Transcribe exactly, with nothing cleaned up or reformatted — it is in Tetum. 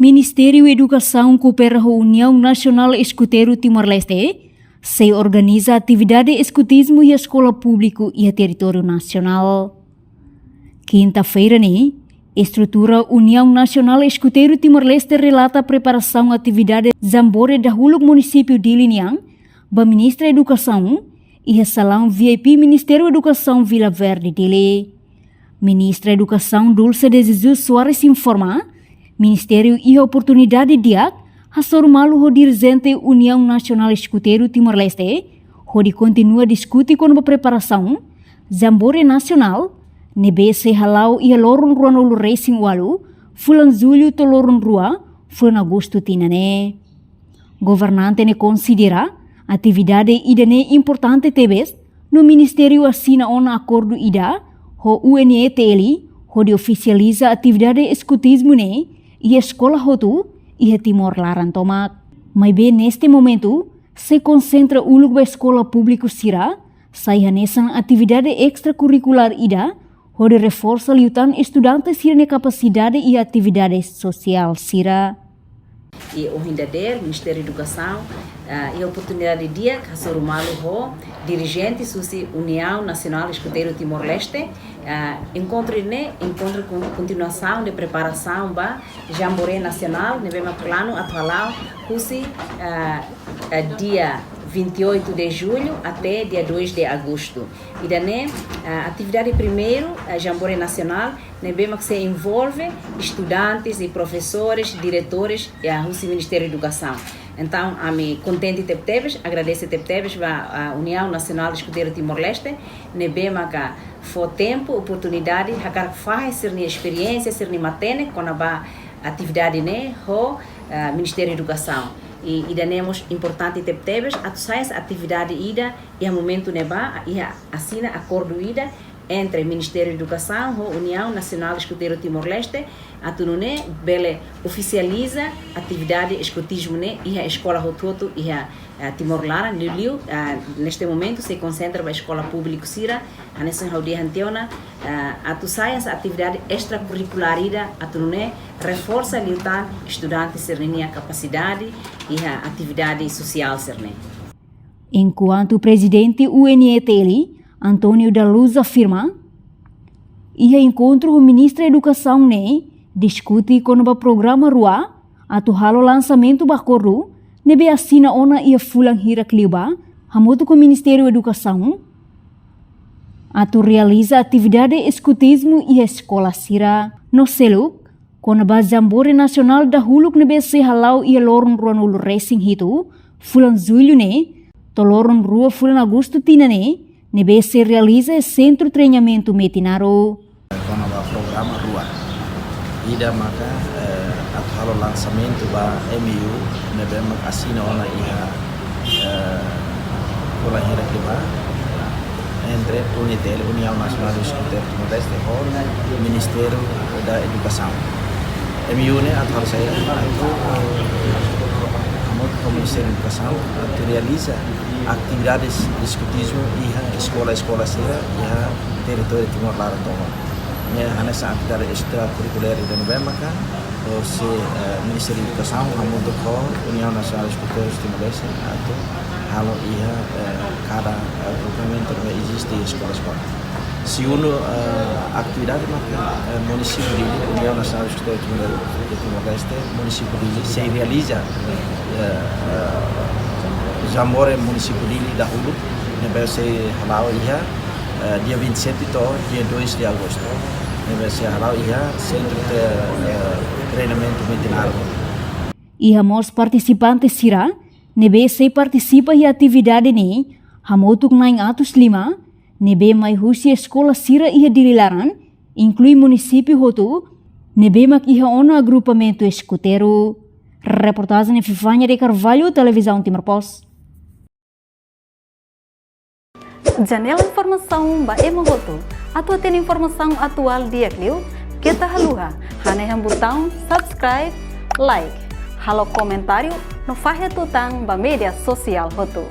Ministériu Edukasaun koopera ho Uniaun Nasionál Eskuteiru Timor-Leste, sei organiza atividade eskutizmu iha eskola públiku iha territóriu nasionál. Kinta-feira ne'e, estrutura Uniaun Nasionál Eskuteiru Timor-Leste relata preparasaun atividade Jambore dahuluk munisípiu Dili nian ba Ministra Edukasaun, iha salaun V I P Ministériu Edukasaun Vila Verde Dili. Ministra Edukasaun Dulce de Jesus Soares informa, Ministériu iha oportunidade di'ak hasoru malu ho dirijente Uniaun Nasionál Eskuteiru Timor-Leste, hodi kontinua diskute kona-ba preparasaun Jambore Nasionál ne'ebé sei hala'o iha loron ruanulu resin ualu, fulan Jullu to'o loron rua, fulan Agostu tinan ne'e. Governante ne'e konsidera atividade ida-ne'e importante tebes, no ministériu asina ona akordu ida ho U N E T L, hodi ofisializa atividade eskutizmu ne'e iha eskola hotu iha Timor laran tomak. Maibé neste momentu, sei konsentra uluk ba eskola públiku sira, sai hanesan atividade estrakurrikulár ida, hodi reforsa liután estudante sira-nia kapasidade iha atividade sosiál sira. I ohin dadeer, Ministériu Edukasaun, ah, iha oportunidade di'ak hasoru malu ho dirijente husi Uniaun Nasionál Eskuteiru Timor-Leste, ah, enkontru ne'e, enkontru kon-, kontinuasaun de preparasaun ba Jambore Nasionál, ne'ebé mak planu atu hala'o husi, ah, ah, dia vinte e oito de julho até dia dois de agosto. Ida-ne'e, ah, atividade primeiru, ah, Jambore Nasionál, ne'ebé mak sei envolve estudantes i profesores, diretores, ah, husi Ministériu Edukasaun. Entaun, ami kontente tebetebes, agradese tebetebes ba, ah, Uniaun Nasionál Eskuteiru Timor-Leste, ne'ebé maka fó tempu, oportunidade, hakarak fahe sira-nia esperiénsia, sira-nia matenek, kona-ba atividade ne'e, ho, ah, Ministériu Edukasaun. I, ida-ne'e mós importante tebetebes, atu sai hanesan atividade ida, iha momentu ne'ebá, iha asina akordu ida entre Ministériu Edukasaun ho Uniaun Nasionál Eskuteiru Timor-Leste, atu nune'e bele ofisializa atividade eskutizmu ne'e iha eskola hotu-hotu iha, eh, Timor laran, liuliu, eh, neste momentu sei konsentra ba eskola públiku sira, hanesan ha'u dehan tiha ona, eh, atu sai hanesan atividade estrakurrikulár ida, atu nune'e reforsa liután estudante sira-nia kapasidade iha atividade sosiál sira-ne'e. Enkuantu Prezidente U N E T L, António da Luz afirma, iha enkontru ho Ministra Edukasaun ne'e, diskute kona-ba programa rua, atu halo lansamentu ba akordu, ne'ebé asina ona iha fulan hirak liubá, hamutuk ho Ministériu Edukasaun, atu realiza atividade eskutizmu iha eskola sira. No seluk, kona-ba Jambore Nasionál dahuluk ne'ebé sei hala'o iha loron ruanulu resin hitu, fulan Jullu ne'e, to'o loron rua fulan Agostu tinan ne'e, ne'ebé sei realiza iha Sentru Treinamentu Metinaro. Kona-ba programa rua. Ida maka, eh, atu halo lansamentu ba M O U, ne'ebé mak asina ona iha eh, fulan hirak liubá, entre U N E T L, Uniaun Nasionál Eskuteiru Timor-Leste, ho Ministériu da Edukasaun. M O U ne'e atu halo sai, atu, eh, hamutuk ho Ministériu Edukasaun, atu realiza atividade eskutizmu iha eskola-eskola sira iha territóriu Timor laran tomak. Ne'e hanesan atividade estrakurrikulár ida ne'ebé maka, hosi, eh, Ministériu Edukasaun hamutuk ho Uniaun Nasionál Eskuteiru Timor-Leste atu halo iha, eh, kada, eh, agrupamentu ne'ebé eziste iha eskola-eskola. Segundu, eh, atividade maka, eh, munisípiu Dili, Uniaun Nasionál Eskuteiru Timor-, Timor-Leste, munisípiu Dili sei realiza, eh, eh, Jambore munisípiu Dili dahuluk, ne'ebé sei hala'o iha, eh, dia vinte e sete to'o dia dois de agosto. Ne'ebé sei hala'o iha Sentru de, eh, Treinamentu Metinaro. Iha mós partisipante sira ne'ebé sei partisipa iha atividade ne'e, hamutuk na'in atus lima, ne'ebé mai husi eskola sira iha Dili laran, inklui munisípiu hotu, ne'ebé mak iha ona agrupamentu eskuteiru. Reportajen Epifania de Carvalho, Televizaun Timor Post. Janela informasaun ba ema hotu. Atu hatene informasaun atuál di'ak liu, keta haluha hanehan butaun subscribe, like, halo komentáriu no fahe tutan ba média sosiál hotu.